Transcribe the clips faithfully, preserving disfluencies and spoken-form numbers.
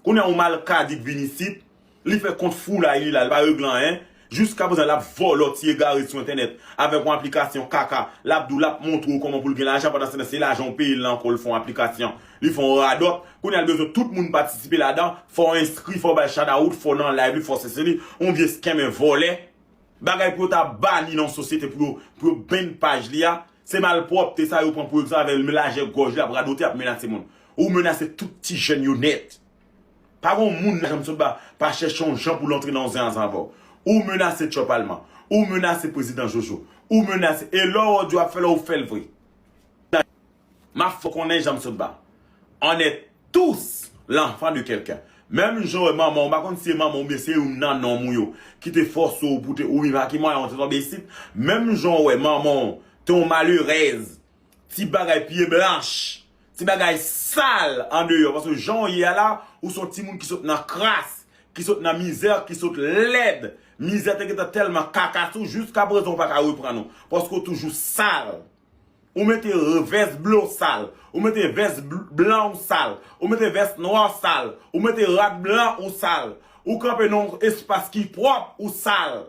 Kounye a yon malkadi k vin isit, li fè kont foulay li la, li pa regle anyen. Jiskaprezan, l ap vòlò ti egare sou entènèt avèk yon aplikasyon kaka. L ap di w, l ap montre w kòman pou l gen lajan, pandan se tan se lajan w peye l la ankò, l fè yon aplikasyon, li fè yon radòt. Kounye a, l bezwen tout moun patisipe ladan, fò w enskri, fò w bay shout out, fò w nan live li, fò w sesi li, yon vye scammer vòlè. Bagay pou yo ta bani nan sosyete, pou yo, pou yo ban paj li a. Se malpwòpte sa yo pran pou egzanp avè l, lajè gòj li ap radote, ap menase moun. Ou menase tout ti jèn yo nèt. Pa gen moun nan Janm Sotba pa chèche yon jan pou l antre nan yon zen ansanm avè w. Ou menase Tchòpalman. Ou menase Prezidan Jojo. Ou menase, e lè w di w ap fè l, ou fè l vre. M ap fè w konnen Janm Sotba. On est tous l'enfant de quelqu'un. Menm jan w wè manman w, m pa konn si se manman w oubyen se youn nan nonm ou yo ki te fòse w pou te, oubyen pa ki mwayen w te tonbe isit. Menm jan w wè manman w te yon malerèz, ti bagay pye blanch, ti bagay sal andeyò. Paske jan w ye a la, ou se yon timoun ki sot nan kras, ki sot nan mizè, ki sot lèd. Mizè te gentan tèlman kaka sou, jiskaprezan ou pa ka reprann ou. Paske w toujou sal. Ou mete vès ble w sal. Ou mete vès bl-, blan ou sal. Ou mete vès nwa w sal. Ou mete rad blan ou sal. Ou kanpe nan yon espas ki pwòp ou sal.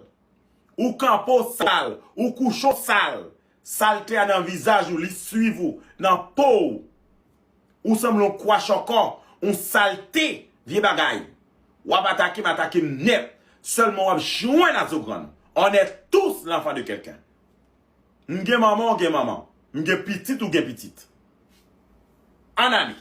Ou kanpe w sal. Ou kouche w sal. Salte a nan vizaj ou, li swiv ou, nan po w. Ou sanble yon kwachòkò, yon salte, vye bagay. W ap atake m, atake m nèt. Sèlman w ap jwenn a zo grann. On est tous l'enfant de quelqu'un. M gen manman, w gen manman. M gen pitit, ou gen pitit. Ann ale.